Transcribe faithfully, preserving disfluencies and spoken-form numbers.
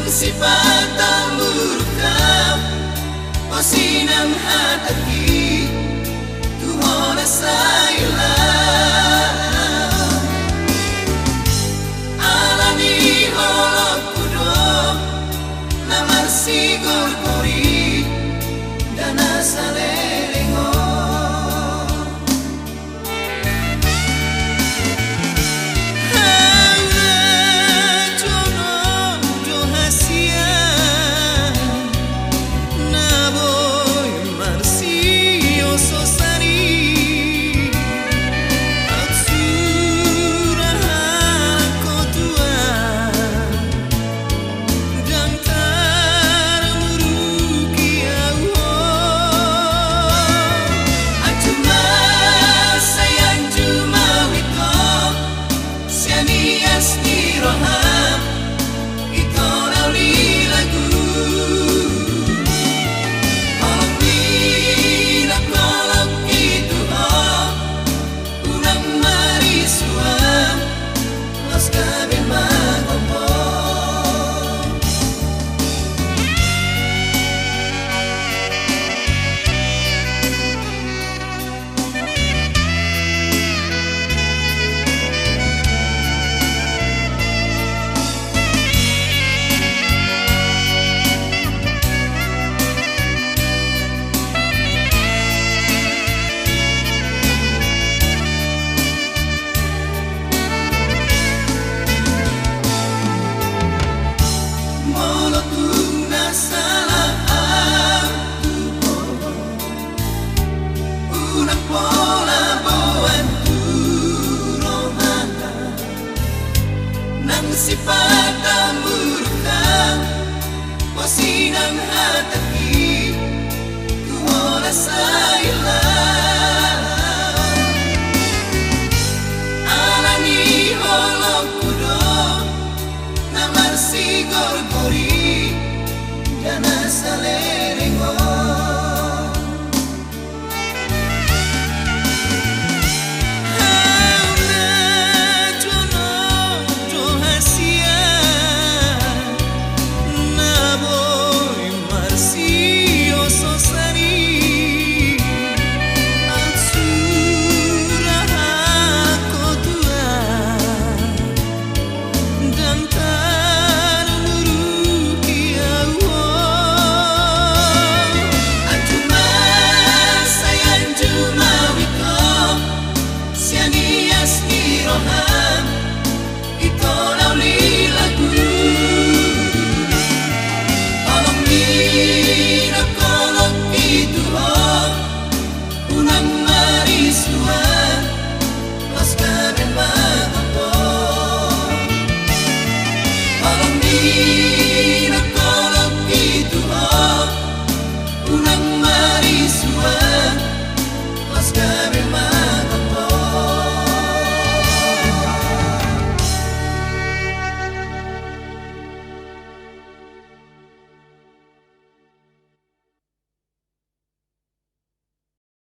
Sipata murka, posinang hatangki, tu hona sai lam. Alani holongku do, na marsigorgori, ndada na saleleng on. Ndang taramuruki au ho. Anju ma sai anju ma ho ito, sian ias ni roham ito na uli lagu. Holong ni na holongki tu ho, unang marisuang, laos gabe mangombo. Molo tung na sala au tu ho, unang pola boan tu rohanta. Nang sipata murka, posinang hatangki, tu hona sai lam. Alani holongku do, na marsigorgori, ndada na saleleng on.